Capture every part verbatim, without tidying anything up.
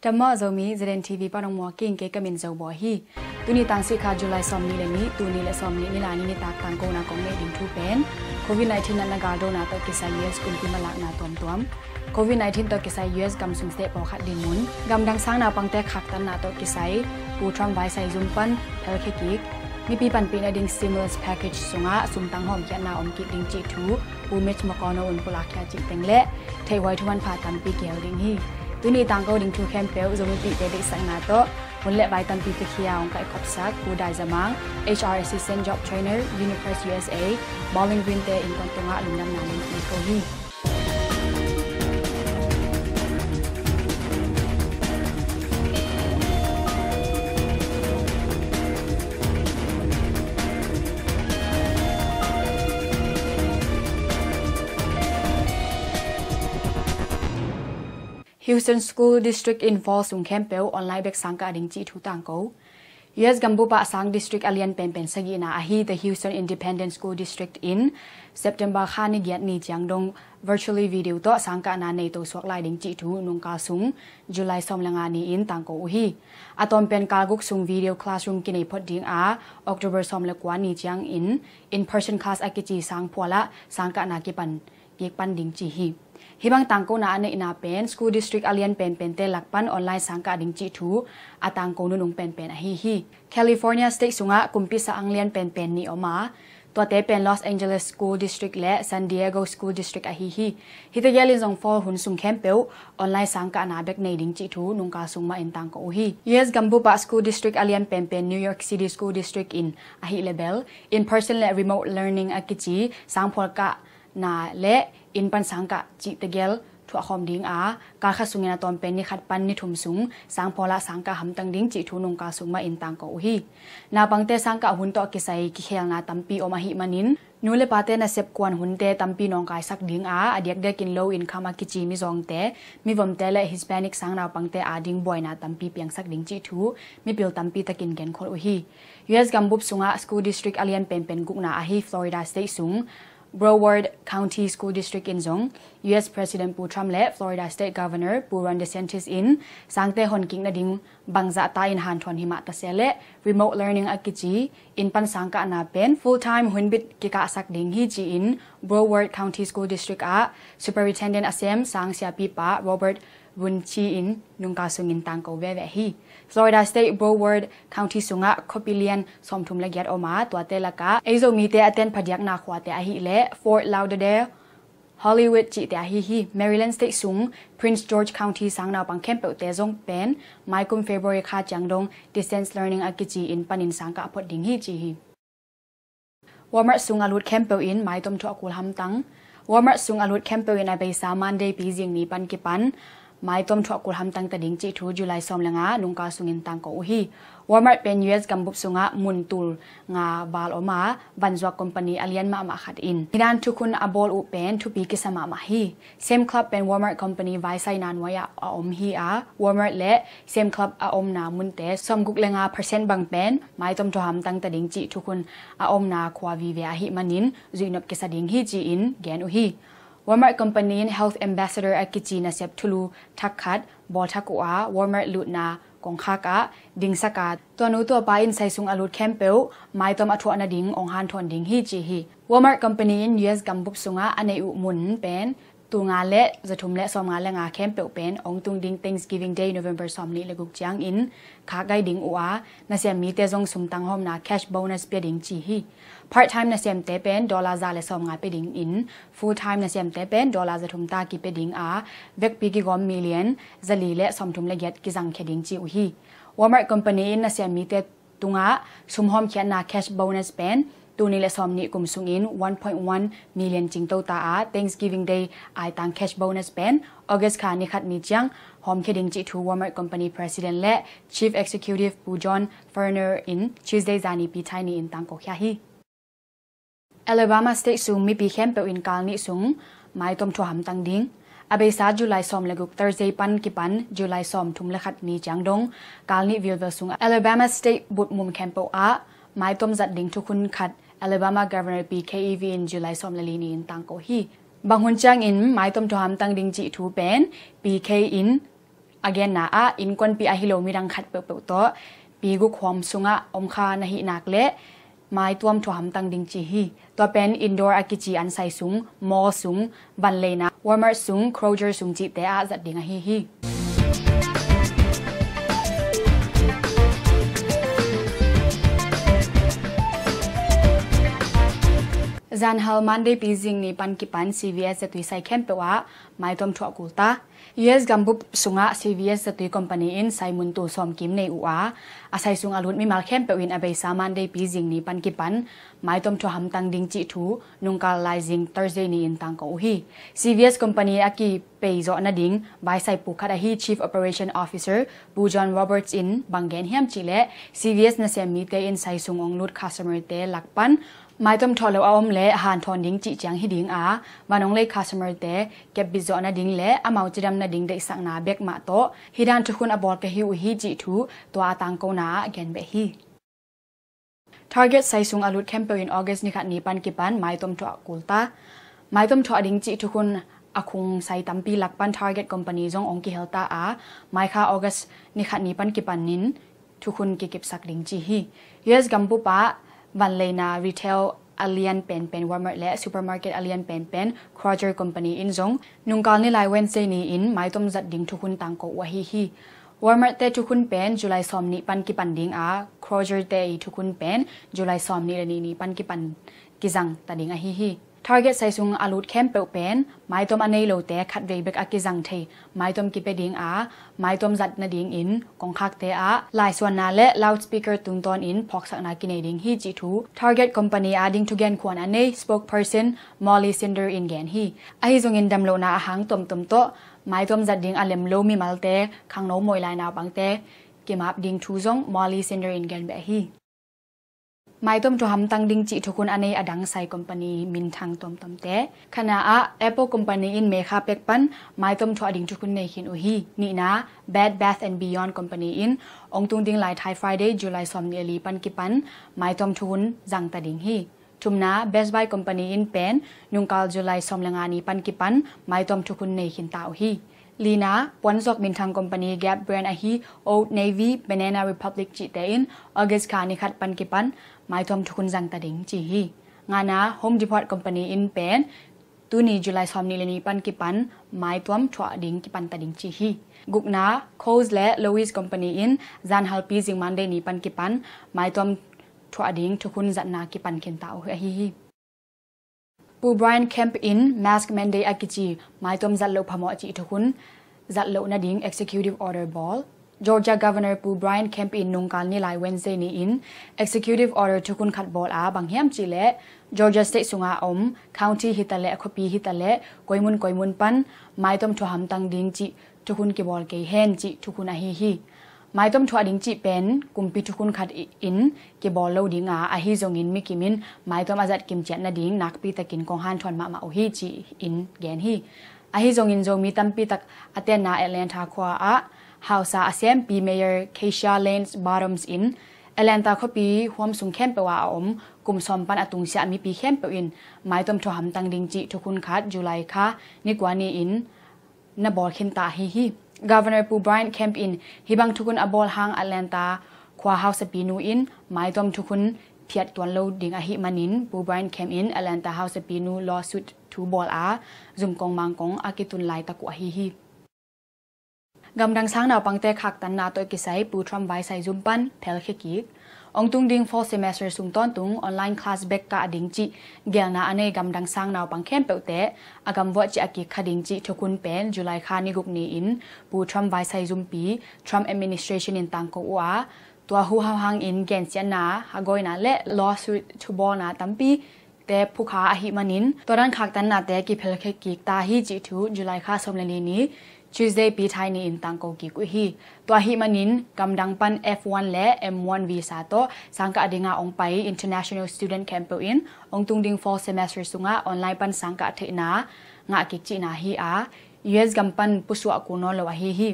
Dam maw Zomi, Z N T V pan hong muak ing, kei ka min Zo Bawi hi. Tuni tangsikha July sawmnih le nih, tul nih le sawmnih nilani nitak tangkona kong neih ding thu pen COVID nineteen natna galdona tawh kisai U S kumpi malakna tuamtuam, COVID nineteen tawh kisai U S gam sung state pawlkhat dinmun, gamdang sang naupangte khaktanna tawh kisai Pu Trump vaisai zum pan phelkhia kik, mipi panpihna ding stimulus package sungah sumtang hawmkhiatna om kik ding cih thu Pu Mitch McConnell un pulakkhia cih teng le theihhuai thumanpha tampi kihel ding hi. Tuni tangko ding thu khempeuh Zomipihte deihsakna tawh hun le vai tampi piakhia hong kaihkhopsak Pu Dai Za Mang, H R Assistant Job Trainer, Unipress U S A, Bowling Green te innkuan tungah lungdamna len ko hi. Houston School District in fall sung khempeuh online bek sangkah ding cih thu tangko. U S gambup ah sang district a lian penpen sagihna ahi The Houston Independent School District in September kha ni giat ni ciang dong virtually video tawh sangkahna nei to suak lai ding cih thu nungkal sung July sawm le nga ni in tangko uh hi. A tawmpen kal guk sung video classroom kinei phot ding a, October sawm le kua ni ciang in in-person class a kici sangphual ah sangkahna kipan kik pan ding ci hi. Hih bang tangkona a neihna pen school district a lian penpente lak pan online sangkah ding cih thu a tangko nunung penpen ahi hi. California State sungah kumpi sa-ang lian penpen nih om a, tuate pen Los Angeles School District le San Diego School District ahi hi. Hihte gelin zong fall hun sung khempeuh online sangkahna bek nei ding cih thu nungkal sung mah in tangko uh hi. U S gambup ah school district a lian penpen New York City School District in ahih le bel in-person le remote learning a kici sangphual kah na le inn pan sangkah cih tegel thuahkhawm ding a, kal khat sungin a tawmpen ni khat pan ni thum sung sangphual ah sangkah hamtang ding cih thu nungkal sung mah in tangko uh hi. Naupangte sangkah hun tawh kisai kikhelna tampi om ahih manin nu le pate nasep kuan hunte tampi nawngkaisak ding a, a diakdiakin low income a kici mizawngte, mivomte le Hispanic sang naupangte ading buaina tampi piangsak ding cih thu mipil tampi takin genkhol uh hi. U S gambup sungah school district a lian penpen gukna ahi Florida State sung Broward County School District in zong U S President Pu Trump le Florida State Governor Pu Ron DeSantis in sangte honkik nading bangzah ta in hanthawn himah tase le remote learning a kici inn pan sangkahna pen full time hun bit kikahsak ding hi ci-in Broward County School District ah Superintendent a sem sang siapipa Robert Vun ci-in nungkal sungin tangko veve hi. Florida State Broward County sungah khuapi lian sawmthum le giat om a, tuate lakah ei Zomite a ten phadiakna khuate ahih le Fort Lauderdale, Hollywood cihte ahi hi. Maryland State sung Prince George County sang naupang khempeuhte zong pen maikum February kha ciang dong distance learning a kici inn panin sangkah phot ding hi ci hi. Walmart sung a lut khempeuh in maitom thuah kul hamtang. Walmart sung a lut khempeuh in a beisa Monday pi zing ni pan kipan maitom thuah kul hamtang ta ding cih thu July sawm le nga nungkal sungin tangko uh hi. Walmart pen U S gambup sungah mun tul nga val om a, vanzuak company a lian mahmah khat in hih dan thukhun a bawl uh pen thupi kisa mahmah hi. Sam's Club pen Walmart company vaisaina nuai-ah a om hi a, Walmart le Sam's Club a omna munte sawmguk le nga percent bang pen maitom thuah hamtang ta ding cih thukhun a omna khua vive ahih manin zuihnop kisa ding hi ci-in gen uh hi. Walmart company in Health Ambassador a kici nasep thulu thak khat bawlthak uh a, Walmart lutna kongkhak ah dingsak a, tua nu tua pa in saisung a lut khempeuh maitom a thuah nading hong hanthawn ding hi ci hi. Walmart company in U S gambup sungah a neih uh mun pen tul nga le zathum le sawmnga le nga khempeuh pen hong tung ding Thanksgiving Day November sawmnih le guk ciangin khakgai ding uh a, nasem mite zong sumtang hawmna cash bonus pia ding ci hi. Part time nasemte pen dollar za le sawmnga pia dingin, full time nasemte pen dollar zathum ta kipia ding a, vekpi kigawm million zali le sawmthum le giat kizangkhia ding ci uh hi. Walmart company in nasem mite tungah sum hawmkhiatna cash bonus pen tul nih le sawmnih kum sungin one point one million cingto ta a, Thanksgiving Day aitang cash bonus pen August kha ni khat ni ciang hawmkhia ding cih thu Walmart company president le Chief Executive Pu John Furner in Tuesday zani pi thai ni in tangkokhia hi. Alabama State sung mipi khempeuh in kal nih sung maitom thuah hamtang ding. A beisa July sawm le guk Thursday pan kipan July sawm thum le khat ni ciang dong kal nih vilvel sung Alabama State butmum khempeuh ah maitom zat ding thukhun khat Alabama Governor P K Evey in July sawm le li ni in tangko hi. Bang hun ciangin maitom thuah hamtang ding cih thu pen P K in A genna ah innkuanpih ahi lo midang khat peuhpeuh tawh pi guk huam sungah om kha na hih nak leh maituam thuah hamtang ding ci hi. Tua pen indoor a kici ansai sung, mall sung, vanleina, Walmart sung, Kroger sung cihte ah zat ding ahi hi. Zanhal Monday pi zing ni pan kipan C V S zatui sai khempeuh ah maituam thuah kul ta. U S gambup sungah C V S zatui company in sai mun tul sawm kim nei uh a, a sai sung a lut mimal khempeuh in a beisa Monday pi zing ni pan kipan maituam thuah hamtang ding cih thu nungkal laizing Thursday ni in tangko uh hi. C V S company a kipei zawh nading vaisai puk khat ahi Chief Operation Officer Pu John Roberts in bang gen hiam cihleh, C V S nasem mite in sai sung ong lut customer te lak pan maituam thuah lo a om leh hanthawn ding cih ciang hi ding a, van ong lei customer te kepbit zawh nading leh amau cidam nading deihsakna bek mah tawh hih dan thukhun a bawl ka hi uh hi cih thu tua a tangkona ah gen beh hi. Target sai sung a lut khempeuh in August ni khat ni pan kipan maituam thuah kul ta. Maituam thuah ding cih thukhun a khung sai tampi lak pan Target company zong ong kihel ta a, mai kha August ni khat ni pan kipan in thukhun kikipsak ding ci hi. U S gambup ah vanleina retail a lian penpen Walmart le supermarket a lian penpen Kroger company in zong nungkal ni lai Wednesday ni in maituam zat ding thukhun tangko uh ahi hi. Walmart te thukhun pen July sawm nih pan kipan ding a, Kroger te i thukhun pen July sawm nih le nih ni pan kipan kizang ta ding ahi hi. Target sai sung a lut khempeuh pen maituam a nei lote khatvei bek a kizang thei maituam kipia ding a, maituam zat nadingin kongkhakte ah laisuanna le loudspeaker tungtawn in phawksakna kinei ding hi cih thu Target company a ding thugen khuan a nei spokesperson Molly Sinder in gen hi. Ahi zongin damlohna a hang tomtom tawh maituam zat ding a lem lo mimalte, khangno mawi lai naupangte kimap ding thu zong Molly Sinder in gen beh hi. Maituam thuah hamtang ding cih thukhun a nei a dang sai company minthang tomtomte. Khatna ah Apple company in May kha pek pan maituam thuah ding thukhun nei khin uh hi. Nihna, Bed Bath and Beyond company in ong tung ding lai thai Friday, July sawm nih le li pan kipan maituam thukhun zang ta ding hi. Thumna, Best Buy company in pen nungkal July sawm le nga ni pan kipan maituam thukhun nei khin ta uh hi. Lina, puanzuak minthang company Gap brand ahi Old Navy, Banana Republic cihte in August kha ni khat pan kipan maituam thukhun zang ta ding ci hi. Ngana, Home Depot company in pen tuni July sawm nih le ni pan kipan maituam thuah ding kipan ta ding ci hi. Gukna, Coles le Lois company in zanhal pi zing Monday ni pan kipan maituam thuah ding thukhun zatna kipan khin ta uh ahi hi. Pu Brian Kemp in mask mandate a kici maituam zat loh phamawh cih thukhun zat loh nading executive order bawl. Georgia Governor Pu Brian Kemp in nungkal ni lai Wednesday ni in executive order thukhun khat bawl a, bang hiam cihleh Georgia State sunga om county hitaleh, khuapi hitaleh, koimun koimun pan maituam thuah hamtang ding cih thukhun kibawl kei hen cih thukhun ahi hi. Maituam thuah ding cih pen kumpi thukhun khat in kibawl lo ding a, ahi zongin mikim in maituam a zat kimciat nading nakpi takin kong hanthawn mahmah uh hi ci-in gen hi. Ahi zongin Zomi tampi tak a tenna Atlanta khua ah hausa a sempi Mayor Keisha Lance Bottoms in Atlanta khuapi huam sung khempeuh ah a om kum sawm pan a tungsiah mipi khempeuh in maituam thuah hamtang ding cih thukhun khat July kha ni kua ni in na bawl khin ta ahi hi. Governor Pu Brian Kemp in hih bang thukhun a bawl hang Atlanta khua hausapi nu in maituam thukhun phiat tuan lo ding ahih manin Pu Brian Kemp in Atlanta hausapi nu lawsuit thu bawl a, zumkong mangkong a kitun laitak uh ahi hi. Gamdang sang naupangte khaktanna tawh kisai Pu Trump vaisai zum pan phelkhia kik. Ong tung ding fall semester sung tawntung online class bek kah ding cih gelna a nei gamdang sang naupang khempeuhte a gamvuah ciah a kik kha ding cih thukhun pen July kha ni guk ni in Pu Trump vaisai zumpi Trump administration in tangko uh a, tua huhau hangin gensiatna, hagawina le lawsuit thubawlna tampi te phukha ahih manin tua dan khaktannate kiphelkhia kik ta hi cih thu July kha sawm le li ni Tuesday pi thai ni in tangko kik uh hi. Tua ahih manin gamdang pan F one le M one visa tawh sangkah dinga ong pai international student khempeuh in ong tung ding fall semester sungah online pan sangkah theihna ngah kik cihna hi a, U S gam pan pusuah kul nawn lo ahi hi.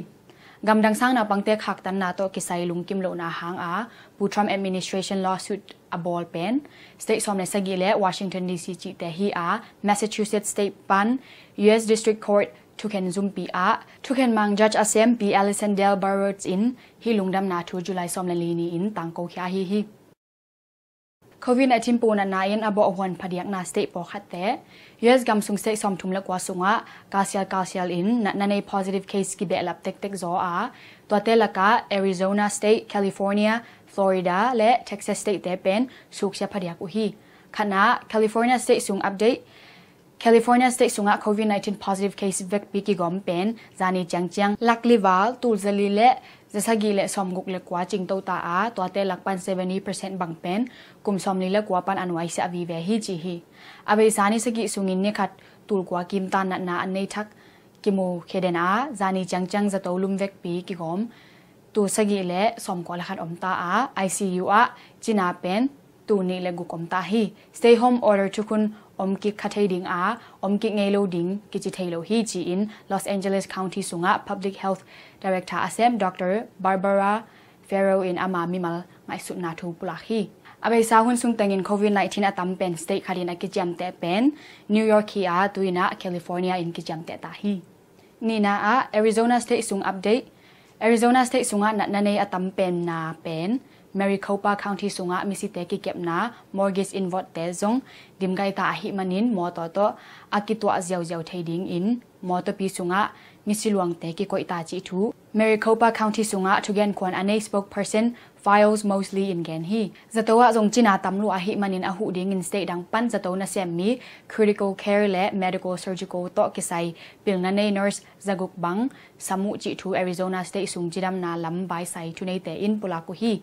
Gamdang sang naupangte khaktanna tawh kisai lungkim lohna hanga Pu Trump administration lawsuit a bawl pen state sawm le sagih le Washington D C cihte hi a, Massachusetts State pan U S District Court thukhen zumpi ah thukhen mang judge a sem Pi Alison Del Barros in hih lungdamna thu July sawm le li ni-in tangko khia ahi hi. Covid nineteen punatna in a bawhhuan phadiakna state pawlkhatte, U S gam sung state sawmthum le kua sungah kalsial kalsial in natna nei positive case kibehlap tektek zaw a, tuate lakah Arizona State, California, Florida le Texas State te pen suksia phadiak uh hi. Khatna, California State sung update. California State sungah Covid nineteen positive case vekpi kigawm pen zani ciangciang lak li val tul zali le zasagih le sawmguk le kua cingto ta a, tuate lak pan seventy percent bang pen kum sawmli le kua pan a nuaisiah vive hi ci hi. A beisa ni sagih sungin ni khat tul kua kimta natna a nei thak kimu khia den a, zani ciangciang zato lum vekpi kigawm tul sagih le sawmkua le khat om ta a, I C U ah cina pen tul nih le guk om ta hi. Stay home order thukhun om kik kha thei ding a, om kik ngei lo ding kici thei lo hi ci-in Los Angeles County sungah Public Health Director a sem Doctor Barbara Ferrer in ama mimal ngaihsutna thu pulak hi. A beisa hun sung tengin Covid nineteen a tam pen state khatin a kiciamteh pen New York hi a, tuinah California in kiciamteh ta hi. Nihna ah Arizona State sung update. Arizona State sungah natna nei a tam penna pen Maricopa County sungah misite kikepna mortgage invote te zong dimgaita ahih manin mawtaw tawh a kituah ziauziau thei dingin mawtawpi sungah misiluangte kikoihta cih thu Maricopa County sungah thugen khuan a nei spokesperson Files Mosley in gen hi. Zato ah zong cina tam lua ahih manin a huh dingin state dang pan zato nasem mi critical care le medical surgical tawh kisai pilna nei nurse zaguk bang sam uh cih thu Arizona State sung cidamna lam vaisai thuneite in pulak uh hi.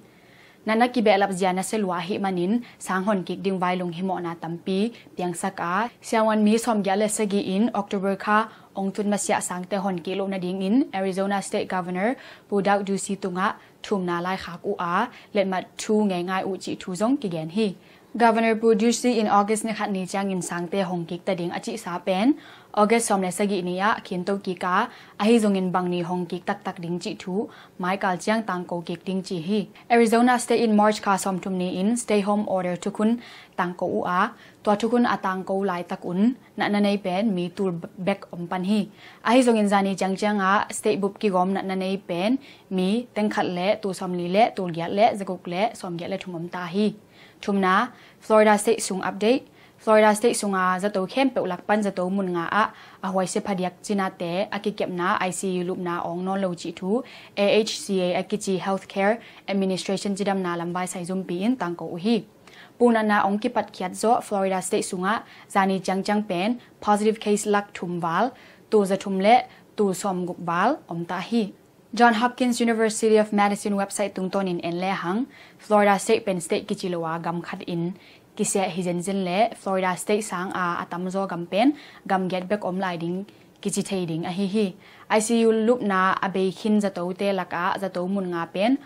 Natna kibehlap zia nasia lua ahih manin sang hon kik ding vai lunghimawhna tampi piangsak a, siavuan mi sawmgiah le sagih in October kha ong tun masiah sangte hon kik loh nadingin Arizona State Governor Pu Doug Ducey tungah thumna laikhak uh a, letmat thu ngeingai uh cih thu zong kigen hi. Governor Pu Ducey in August ni khat ni ciangin sangte hong kik ta ding a cihsa pen August sawm le sagih ni ah khinto kik a, ahi zongin bang ni hong kik taktak ding cih thu maikal ciang tangko kik ding ci hi. Arizona State in March kha sawmthum ni-in stay home order thukhun tangko uh a, tua thukhun a tangko laitak un natna nei pen mi tul bek om pan hi. Ahi zongin zani ciangciang ah state bup kigawm natna nei pen mi tengkhat le tul sawmli le tul giat le zaguk le sawmgiat le thum om ta hi. Thumna, Florida State sung update. Florida State sunga zato khempeuh lak pan zato mun nga ah a huaisia phadiak cinate a kikepna I C U lupna awng nawn lo cih thu A H C A a kici Healthcare Administration cidamna lamvaisai zumpi in tangko uh hi. Punatna ong kipatkhiat zawh Florida State sungah zani ciangciang pen positive case lak thum val tul zathum le tul sawmguk val om ta hi. John Hopkins University of Medicine website tungtawnin en lehang Florida State pen state kici lo a gam khat in kiseh hi zenzen le Florida State sanga a tamzaw gam pen gam giat bek om lai ding kici thei ding ahi hi. I C U lupna a bei khin zatote lakah zato mun nga pen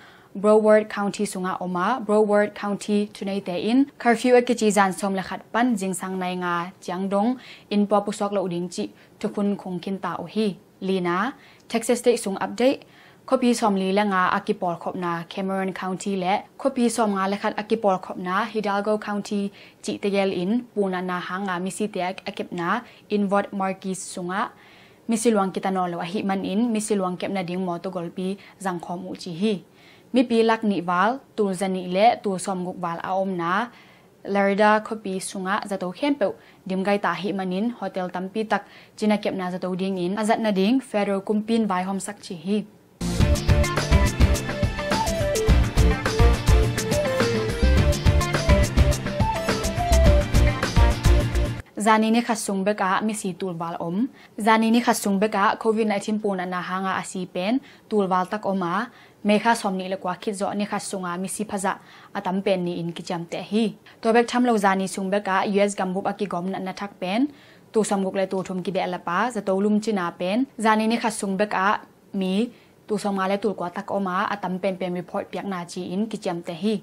Broward County sungah om a, Broward County thuneite in curfew a kici zan sawm le khat pan zingsang nai nga ciang dong inn pua pusuak loh ding cih thukhun khung khin ta uh hi. Lina, Texas State sung update. Khuapi sawmli le nga a kipawlkhopna Cameron County le khuapi sawmnga le khat a kipawlkhopna Hidalgo County cihte gel in punatna hanga misite a kepna Invot Marquis sungah misiluang kita nawn lo ahih manin misiluang kepna ding mawtaw golpi zangkhawm uh ci hi. Mipi lak nih val, tul zanih le tul sawmguk val a omna Lerda khuapi sungah zato khempeuh dimgaita ahih manin hotel tampi tak cina kepna zato dingin a zat nading federal kumpi in vaihawmsak ci hi. Zani ni khat sung bekah misi tulval om. Zani ni khat sung bekah Covid nineteen punatna hanga a si pen tulval tak om a, May kha sawmnih le kua khit zawh ni khat sunga misi phazah a tam pen ni-in kiciamteh hi. Tua bek tham lo zani sung bekah U S gambup a kigawm natna thak pen tul sawmguk le tul thum kibehlap a, zato lum cina pen zani ni khat sung bekah mi tul sawmnga le tul kua tak om a, a tam penpen report piakna ci-in kiciamteh hi.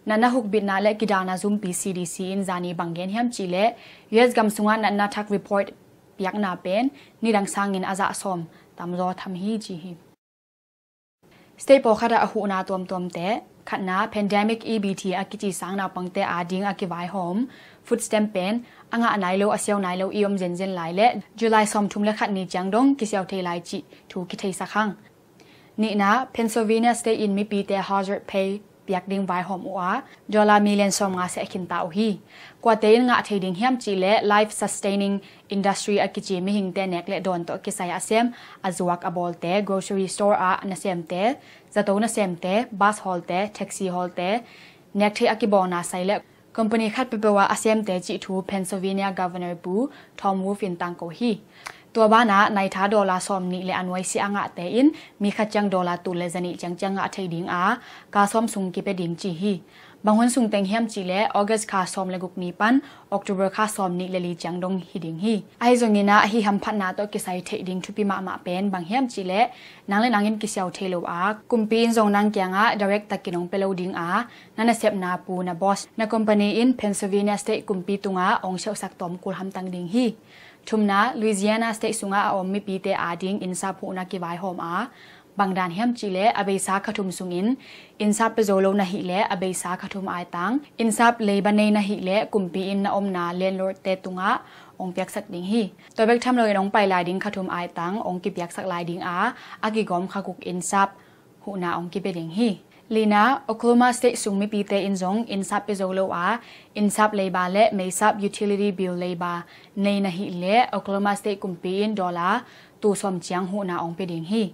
Natna hukbitna le kidalna zumpi C D C in zani bang gen hiam cihleh U S gam sungah natna thak report piakna pen nidang sangin a zah sawm tamzaw tham hi ci hi. State pawlkhatah a huhna tuamtuamte. Khatna, pandemic E B T a kici sang naupangte ading a kivaihawm food stamp pen a ngah nai lo, a siau nai lo i om zenzen lai le July sawmthum le khat ni ciang dong kisiau thei lai cih thu kitheisak hang. Nihna, Pennsylvania State in mipite hazard pay piak ding vaihawm uh a, dollar million sawmnga seh khinta uh hi. Kuate in ngah thei ding hiam cihleh life sustaining industry a kici mihingte nek le dawn tawh kisai a sem, a zuak a bawlte, grocery store ah nasemte, zato nasemte, bus hawlte, taxi hawlte, nek theih a kibawlna sai le company khat peuhpeuh ah a semte cih thu Pennsylvania Governor Pu Tom Wolf in tangko hi. Tua banah naitha dollar sawmnih le a nuaisiah a ngahte in mi khat ciang dollar tul le zanih ciangciang ngah thei ding a, ka sawm sung kipia ding ci hi. Bang hun sung teng hiam cihleh August kha sawm le guk ni pan October kha sawmnih le li ciang dong hi ding hi. Ahi zongin ah hih hamphatna tawh kisai theih ding thupi mahmah pen bang hiam cihleh nang le nangin kisiau thei lo a, kumpi in zong nang kiangah direct takin hong pia lo ding a, na nasepna pu, na boss, na company in Pennsylvania State kumpi tungah hong siauhsak tawm kul hamtang ding hi. Thumna, Louisiana State sungah a om mipite ading innsap huhna kivaihawm a, bang dan hiam cihleh a beisa kha thum sungin innsap pia zo lo na hih leh a beisa kha thum aitang innsap leiba nei na hih leh kumpi in na omna landlord te tungah hong piaksak ding hi. Tua bek tham loin hong pai lai ding kha thum aitang hong kipiaksak lai ding a, a kigawm kha guk innsap huhna hong kipia ding hi. Lina, Oklahoma State sung mipite in zong innsap pia zo lo a, innsap leiba le meisap utility bill leiba nei na hih leh Oklahoma State kumpi in dollar tul sawm ciang huhna hong pia ding hi.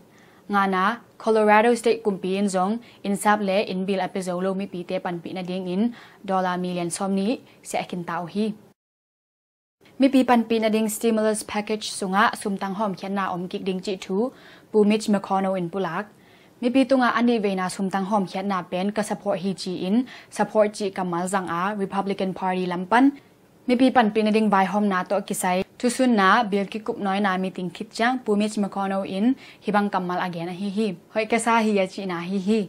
Ngana, Colorado State kumpi in zong innsap le inn bill a pia zo lo mipite panpih nadingin dollar million sawmnih seh a khinta uh hi. Mipi panpih nading stimulus package sungah sumtang hawmkhiatna om kik ding cih thu Pu Mitch McConnell in pulak. Mipi tungah a nih veina sumtang hawmkhiatna pen ka support hi ci-in support cih kammal zang a, Republican Party lam pan mipi panpih nading vaihawmna tawh kisai thusunna bill kikup nawina meeting khit ciang Pu Mitch McConnell in hih bang kammal a gen ahi hi. Hoih ka sa hi a cihna ahi hi.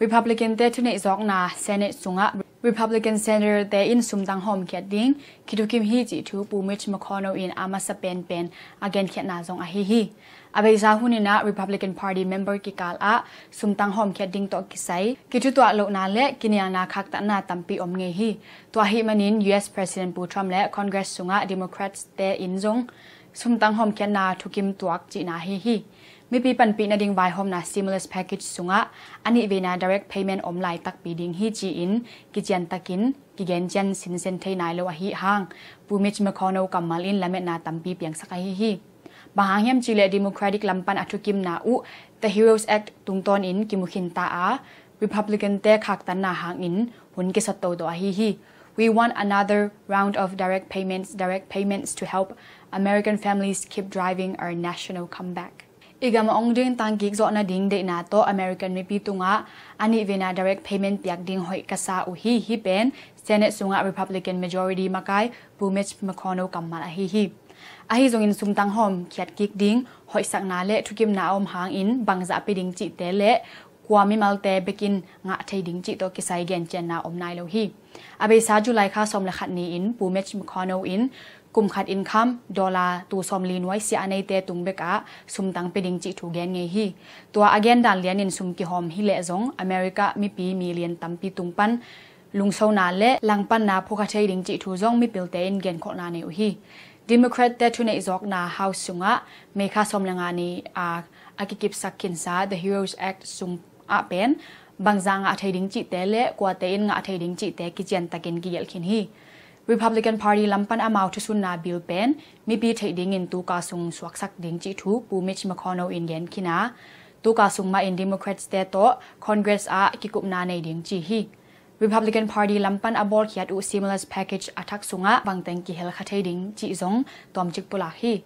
Republican te thuneih zawkna Senate sungah Republican senator te in sumtang hawmkhiat ding kithukim hi cih thu Pu Mitch McConnell in a masa penpen a genkhiatna zong ahi hi. A beisa hunin ah Republican Party member kikal ah sumtang hawmkhiat ding tawh kisai kithutuah lohna le kinialna khaktanna tampi om ngei hi. Tua ahih manin U S President Pu Trump le Congress sungah Democrats te in zong sumtang hawmkhiatna thukim tuak cihna ahi hi. Mipi panpih nading vaihawmna stimulus package sungah a nih veina direct payment om lai takpi ding hi ci-in kician takin kigen cian sinsen thei nai lo ahih hang Pu Mitch McConnell kammal in lametna tampi piangsak ahi hi. Bang hang hiam cihleh Democratic lam pan a thukimna uh The Heroes Act tungtawnin kimu khinta a, Republican te khaktanna hangin hun kisat toto ahi hi. We want another round of direct payments, direct payments to help American families keep driving our national comeback. I gam a ong ding tangkik zawh nading deihna tawh American mipi tungah a nih veina direct payment piak ding hoih ka sa uh hi. Hih pen Senate sungah Republican majority makai Pu Mitch McConnell kammal ahi hi. Ahi zongin sumtang hawmkhiat kik ding hoihsakna le thukimna a om hangin bangzah pia ding cihte le kua mimalte bekin ngah thei ding cih tawh kisai gencianna om nai lo hi. A beisa July kha sawm le khat ni-in Pu Mitch McConnell in kum khat income dollar tul sawmli nuaisiah a neite tung bekah sumtang pia ding cih thu gen ngei hi. Tua a gen dan lianin sum kihawm hi leh zong America mipi million tampi tung pan lungsona le langpanna phukha thei ding cih thu zong mipilte in genkholhna nei uh hi. Democrat te thuneih zawkna House sungah May kha sawm le nga ni a, a kikipsak khinsa The Heroes Act sungah pen bangzah ngah thei ding cihte le kuate in ngah thei ding cihte kician takin kigelh khin hi. Republican Party lam pan amau thusunna bill pen mipi theih dingin tuka sung suaksak ding cih thu Pu Mitch McConnell in gen khin a, tuka sung mahin Democrats te tawh Congress ah kikupna nei ding ci hi. Republican Party lam pan a bawlkhiat uh stimulus package a thak sungah bangteng kihel kha thei ding cih zong tawmcik pulak hi.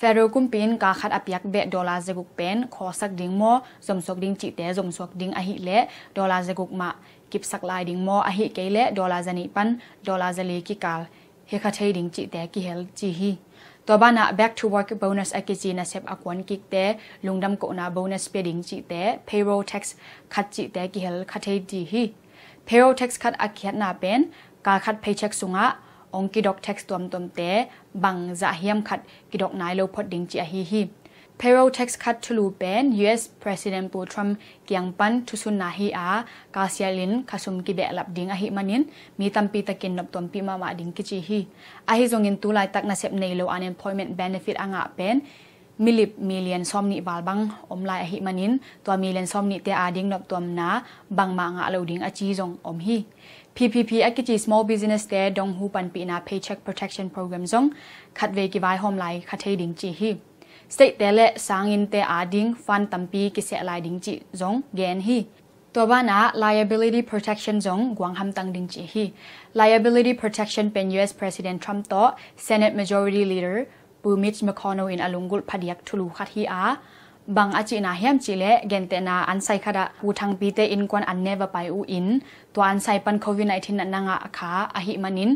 Federal kumpi in ka khat a piak beh dollar zaguk pen khawsak ding maw, zomsuak ding cihte zomsuak ding ahih leh dollar zaguk mah kipsak lai ding maw, ahih kei leh dollar zanih pan dollar zali kikal hekha thei ding cihte kihel ci hi. Tua banah back to work bonus a kici nasep a kuan kikte lungdam kohna bonus pia ding cihte, payroll tax khat cihte kihel kha thei ci hi. Payroll tax khat a khiatna pen kal khat paycheck sungah ong kidok tax tuamtuamte bangzah hiam khat kidok nai lo phot ding ci ahi hi. Payroll tax cut thulu pen U S President Pu Trump kiang pan thusunna hi a, kasial in khasum kibehlap ding ahih manin mi tampi takin noptuampih mahmah ding kici hi. Ahi zongin tu laitak nasep nei lo unemployment benefit a ngah pen milip million sawmnih val bang om lai ahih manin tua million sawmnihte ading noptuamna bangmah ngah lo ding a ci zong om hi. P P P a kici small business te donghu panpihna Paycheck Protection Program zong khatvei kivaihawm lai kha thei ding ci hi. State te le sanginnte ading fund tampi kiseh lai ding cih zong gen hi. Tua banah liability protection zong guang hamtang ding ci hi. Liability protection pen U S President Trump tawh Senate Majority Leader Pu Mitch McConnell in a lunggulh phadiak thulu khat hi a, bang a cihna hiam cihleh gentehna an sai khatah Pu Thangpite innkuan an ne va pai uh in tua an sai pan covid nineteen natna ngah kha ahih manin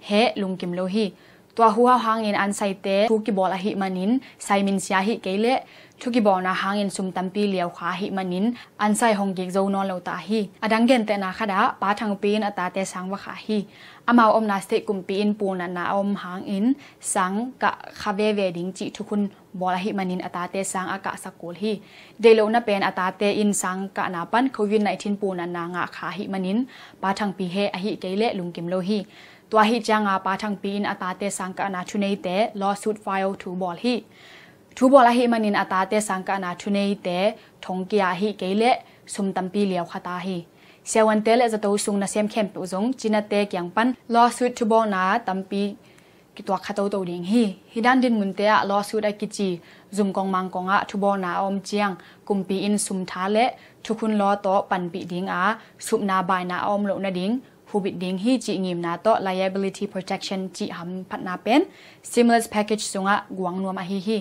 heh lungkim lo hi. Tua huhau hangin an saite thu kibawl ahih manin sai minsia ahih kei leh thu kibawlna hangin sum tampi liau kha ahih manin an sai hong kik zo nawn lo ta hi. A dang gentehna khatah Pa Thangpi in a tate sang va kha hi. Amau omna state kumpi in punatna a om hangin sang kah kha veve ding cih thukhun bawl ahih manin a tate sang a kahsak kul hi. Deih lohna pen a tate in sang kahna pan covid nineteen punatna ngah kha ahih manin Pa Thangpi heh ahih kei leh lungkim lo hi. Tua ahih cianga Pa Thangpi in a tate sang kahna thuneite lawsuit file thu bawl hi. Thu bawl ahih manin a tate sang kahna thuneite thongkia ahih kei leh sum tampi liau kha ta hi. Siavuante le zato sung nasem khempeuh zong cinate kiang pan lawsuit thubawlna tampi kituak kha toto ding hi. Hih dan dinmunte ah lawsuit a kici zum kongmang kongah thubawlna a om ciang kumpi in sum tha le thukhun law tawh panpih ding a, supna baina a om loh nading hubit ding hi cih ngimna tawh liability protection cih hamphatna pen stimulus package sungah guang nuam ahi hi.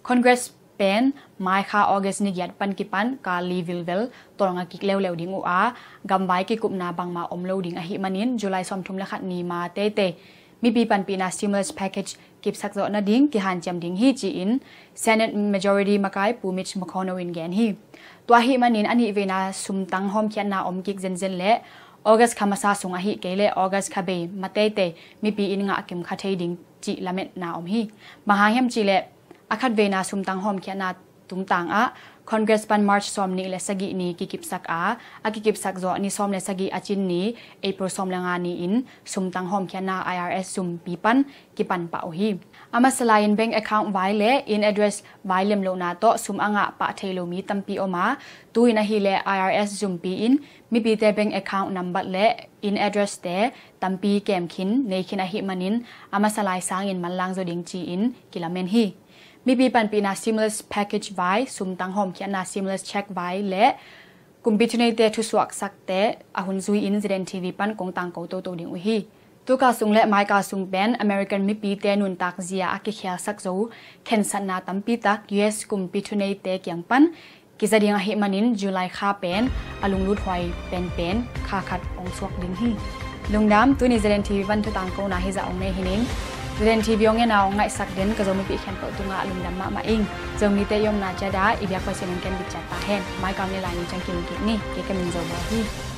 Congress pen maikha August ni giat pan kipan kal li vilvel tolnga kik leuleu ding uh a, gamvai kikupna bangmah om lo ding ahih manin July sawmthum le khat ni ma teitei mipi panpihna stimulus package kipsak zawh nading kihanciam ding hi ci-in Senate Majority makai Pu Mitch McConnell in gen hi. Tua ahih manin a nihveina sumtang hawmkhiatna om kik zenzen le August kha masa sung ahih kei le August kha bei ma teitei mipi in ngah kim kha thei ding cih lametna om hi. Bang hang hiam cihleh a khatveina sumtang hawmkhiatna tungtang ah Congress pan March sawmnih le sagih ni kikipsak a, a kikipsak zawh ni sawm le sagih a cin ni April sawm le nga ni in sumtang hawmkhiatna I R S zumpi pan kipan pah uh hi. A masa lai-in bank account vai le in address vai lemlohna tawh sum a ngah pah thei lo mi tampi om a, tu-in ahih leh I R S zumpi in mipite bank account nambat le in address te tampi kem khin nei khin ahih manin a masa lai sangin manlang zaw ding ci-in kilamen hi. Mipi panpihna stimulus package vai, sumtang hawmkhiatna stimulus check vai le kumpi thuneite thusuaksakte a hun zui-in Z N T V pan kong tangko toto ding uh hi. Tukal sung le maikal sung pen American mipite nuntak zia a kikhialsak zo khensatna tampi tak U S kumpi thuneite kiang pan kiza ding ahih manin July kha pen a lunglut huai penpen kha khat hong suak ding hi. Lungdam, tuni Z N T V van thu tangkona hizah hong nei hi ning. Z N T V hong ena hong ngaihsak den ka Zomipih khempeuh tungah lungdam mahmah ing. Zomite i omna ciat ah i biak Pasian in ken bit ciat ta hen. Maikal ni lai ni ciang kimu kik ni. Kei ka min Zo Bawi hi.